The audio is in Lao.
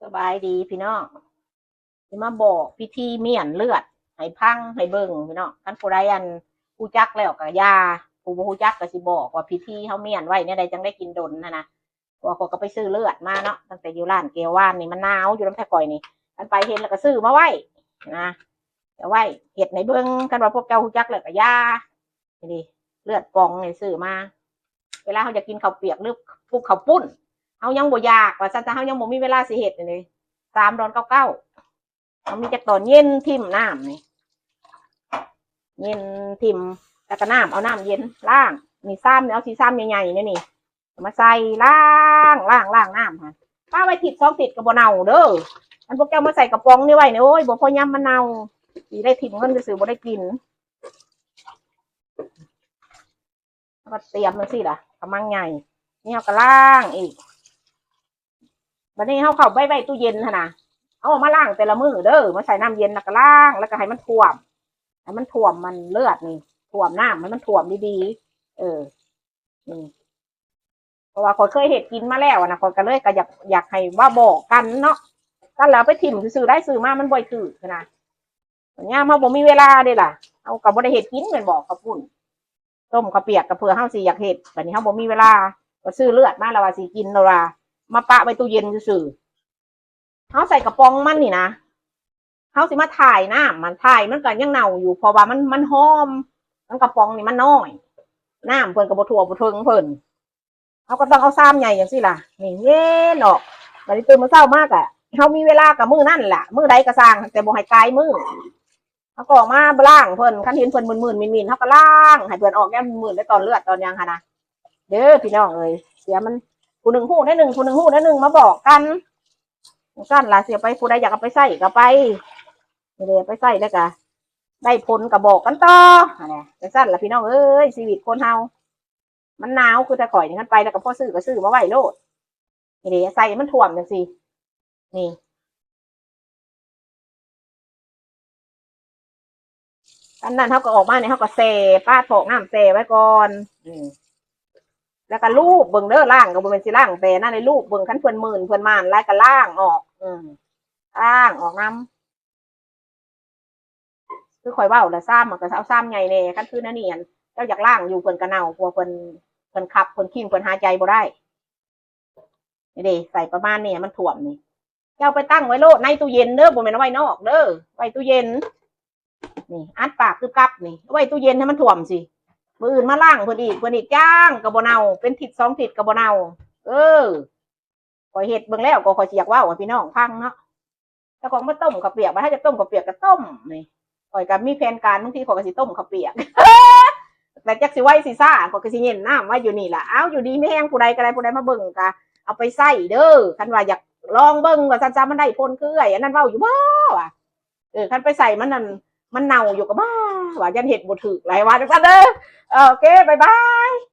ສະບາຍດີພີ່ນ້ອງ ຊິມາບອກພິທີມ້ຽນເລືອດໃຫ້ຟັງໃຫ້ເບິ່ງພີ່ນ້ອງ. ຄັນຜູ້ໃດອັນຮູ້ຈັກແລ້ວກໍຢ່າ ຜູ້ບໍ່ຮູ້ຈັກກໍຊິບອກວ່າພິທີເຮົາມ້ຽນໄວ້ແນວໃດຈັ່ງໄດ້ກິນດົນຫັ້ນນະ. ເພາະວ່າຂ້ອຍກໍໄປຊື້ເລືອດມາເນາະ ຕັ້ງແຕ່ຢູ່ຮ້ານແກວວານນີ້ ມັນໜາວຢູ່ນຳແທ້ຂ້ອຍນີ້ ຄັນໃຜເຫັນແລ້ວກໍຊື້ມາໄວ້ນະ ເອົາໄວ້ເຮັດໃຫ້ເບິ່ງ. ຄັນວ່າພວກເຈົ້າຮູ້ຈັກແລ້ວກໍຢ່າ. ນີ້ເລືອດປ່ອງນີ້ຊື້ມາ ເວລາເຮົາຢາກກິນເຂົ້າປຽກ ຫຼື ປຸກເຂົ້າປຸ້ນ ເຮົາຍັງບໍ່ຢາກວ່າຊັ້ນ ເຮົາຍັງບໍ່ມີເວລາຊິເຮັດນີ້ ສາມດອນເກົ້າເກົ້າ. ເຮົາມີຈັກຕອນ ເຢັນຖິ້ມນ້ຳນີ້ ເຢັນຖິ້ມ ແລ້ວກໍນ້ຳ ເອົານ້ຳເຢັນລ້າງ. ນີ້ຊາມນີ້ ເອົາສີ່ຊາມໃຫຍ່ໆນີ້ ນີ້ ມາໃສ່ ລ້າງ ລ້າງ ລ້າງນ້ຳຫັ້ນ ປະໄວ້ທິດສອງທິດກໍບໍ່ເນົ່າເດີ. ຄັນພວກເຈົ້າມາໃສ່ກະປ໋ອງນີ້ໄວ້ນີ້ ໂອ້ຍ ບໍ່ພໍຍາມມັນເນົ່າ ຊິໄດ້ຖິ້ມເງິນຊື່ໆ ບໍ່ໄດ້ກິນ. ເຮົາກໍຕຽມຈັ່ງຊີ້ລະ ກະມັງໃຫຍ່ ນີ້ເຮົາກໍລ້າງອີກ. ບັດນີ້ເຮົາເຂົ້າໄປໄວ້ຕູ້ເຢັນຫັ້ນນະ ເອົາອອກມາລ້າງແຕ່ລະມື້ເດີ ມາໃສ່ນ້ຳເຢັນ ແລ້ວກໍລ້າງ ແລ້ວກໍໃຫ້ມັນຖ້ວມ ໃຫ້ມັນຖ້ວມມັນເລືອດນີ້ ຖ້ວມນ້ຳ ໃຫ້ມັນຖ້ວມດີໆ ເອີ ນີ້ ເພາະວ່າຂ້ອຍເຄີຍເຮັດກິນມາແລ້ວນະ ຂ້ອຍກໍເລີຍກໍຢາກ ຢາກໃຫ້ມາບອກກັນເນາະ. ກັນແລ້ວໄປຖິ້ມຊື່ໆ ໄດ້ ຊື້ມາມັນບໍ່ຖືກນະ. ຍາມເຮົາບໍ່ມີເວລາເດ້ລະ ເຮົາກໍບໍ່ໄດ້ເຮັດກິນແມ່ນບໍ່ ເຂົ້າປຸ້ນ ຕົ້ມເຂົ້າປຽກ ກໍເພື່ອເຮົາຊິຢາກເຮັດ. ບັດນີ້ເຮົາບໍ່ມີເວລາ ກໍຊື້ເລືອດມາ ແລ້ວວ່າຊິກິນ ແລ້ວວ່າມາປະໄວ້ຕູ້ເຢັນຊື່ໆ. ເຮົາໃສ່ກະປ໋ອງມັນນີ້ນະ ເຮົາຊິມາຖ່າຍນ້ຳ ມັນ ຖ່າຍມັນກໍຍັງເນົ່າຢູ່ ເພາະວ່າມັນ ມັນຫອມ ມັນ ກະປ໋ອງນີ້ມັນນ້ອຍ ນ້ຳເພິ່ນກໍບໍ່ຖ້ວມບໍ່ເຖິງເພິ່ນ. ເຮົາກໍຕ້ອງເອົາຊາມໃຫຍ່ຈັ່ງຊີ້ລະ ນີ້ເຢັນອອກ. ບັດນີ້ຕື່ນມາເຊົ້າມາກະ ເຮົາມີເວລາກະມື້ນັ້ນລະ ມື້ໃດກໍຊ່າງ ແຕ່ບໍ່ໃຫ້ກາຍມື້. ເຮົາກໍອອກມາລ້າງເພິ່ນ ຄັນເຫັນເພິ່ນມື່ນໆ ມິນໆ ເຮົາກໍລ້າງໃຫ້ເພິ່ນອອກ ຍາມມື່ນໆ ໄດ້ຕອນເລືອດຕອນຫຍັງຫັ້ນນະ ເດີພີ່ນ້ອງເອີຍ. ເສຍມັນ ຜູ້ໜຶ່ງຮູ້ແນວໜຶ່ງ ຜູ້ໜຶ່ງຮູ້ແນວໜຶ່ງ ມາບອກກັນຈັ່ງຊັ້ນລະ. ຊິເອົາໄປ ຜູ້ໃດຢາກເອົາໄປໃຊ້ກໍໄປ ນີ້ເດ້ ໄປໃຊ້ແລ້ວກໍໄດ້ຜົນກໍບອກກັນຕໍ່ຫັ້ນແຫຼະ. ຈັ່ງຊັ້ນລະພີ່ນ້ອງເອີຍ ຊີວິດຄົນເຮົາ ມັນໜາວຄືແຕ່ຂ້ອຍນີ້ ຄັນໄປແລ້ວກໍພໍຊື້ກໍຊື້ມາໄວ້ໂລດ. ນີ້ເດ້ ໃສ່ໃຫ້ມັນຖ້ວມຈັ່ງຊີ້ ນີ້ ອັນນັ້ນເຮົາກໍອອກມານີ້ ເຮົາກໍແຊ່ ປາດພອກນ້ຳແຊ່ໄວ້ກ່ອນ ອືມ ແລ້ວກໍລູບເບິ່ງເດີ ລ້າງກໍບໍ່ແມ່ນຊິລ້າງແຕ່ນັ້ນເລີຍ ລູບເບິ່ງ ຄັນເພິ່ນມື່ນເພິ່ນໝານຫຼາຍກໍລ້າງອອກ ອືມ ລ້າງອອກນຳ. ຄືຂ້ອຍເວົ້າລະ ຊາມມັນກໍເອົາຊາມໃຫຍ່ແດ່ ຄັນຄືແນວນີ້ຫັ້ນ ເຈົ້າຢາກລ້າງຢູ່ ເພິ່ນກໍເນົ່າ ເພາະວ່າເພິ່ນ ເພິ່ນຂັບ ເພິ່ນຄີງ ເພິ່ນຫາຍໃຈບໍ່ໄດ້. ນີ້ເດ້ ໃສ່ປະມານນີ້ໃຫ້ມັນຖ້ວມນີ້ ເຈົ້າໄປຕັ້ງໄວ້ໂລດໃນຕູ້ເຢັນເດີ ບໍ່ແມ່ນເອົາໄວ້ນອກເດີ ໄວ້ຕູ້ເຢັນ ນີ້ ອັດປາກກຶບກັບນີ້ ໄວ້ຕູ້ເຢັນໃຫ້ມັນຖ້ວມຊີ້ ມື້ອື່ນມາລ້າງເພິ່ນອີກ ເພິ່ນອີກ ຈ້າງກໍບໍ່ເນົ່າ ເປັນທິດສອງທິດກໍບໍ່ເນົ່າ. ເອີ ຂ້ອຍເຮັດເບິ່ງແລ້ວກໍຂ້ອຍຊິຢາກເວົ້າໃຫ້ພີ່ນ້ອງຟັງເນາະ. ເຈົ້າຂອງມາຕົ້ມເຂົ້າປຽກ ບັດເຮົາຢາກຕົ້ມເຂົ້າປຽກກໍຕົ້ມນີ້ ຂ້ອຍກໍມີແຜນການ ບາງທີຂ້ອຍກໍຊິຕົ້ມເຂົ້າປຽກ ແຕ່ຈັກຊິໄວຊິຊ້າ ຂ້ອຍກໍຊິເຢັນນ້ຳໄວ້ຢູ່ນີ້ລະ. ເອົາ ຢູ່ດີມີແຮງ ຜູ້ໃດກໍໄດ້ ຜູ້ໃດມາເບິ່ງກໍເອົາໄປໃຊ້ເດີ ຄັນວ່າຢາກລອງເບິ່ງວ່າຊັ້ນຊະ ມັນໄດ້ຜົນຄືເອື້ອຍອັນນັ້ນເວົ້າຢູ່ບໍ່ ວ່າ ເອີ ຄັນໄປໃສ່ມັນນັ້ນ ມັນເນົ່າຢູ່ກໍບ້າ ວ່າຢ້ານເຮັດບໍ່ຖືກຫຼາຍ ວ່າຈັ່ງຊັ້ນເດີ. ເອີ ໂອເຄ ບາຍບາຍ.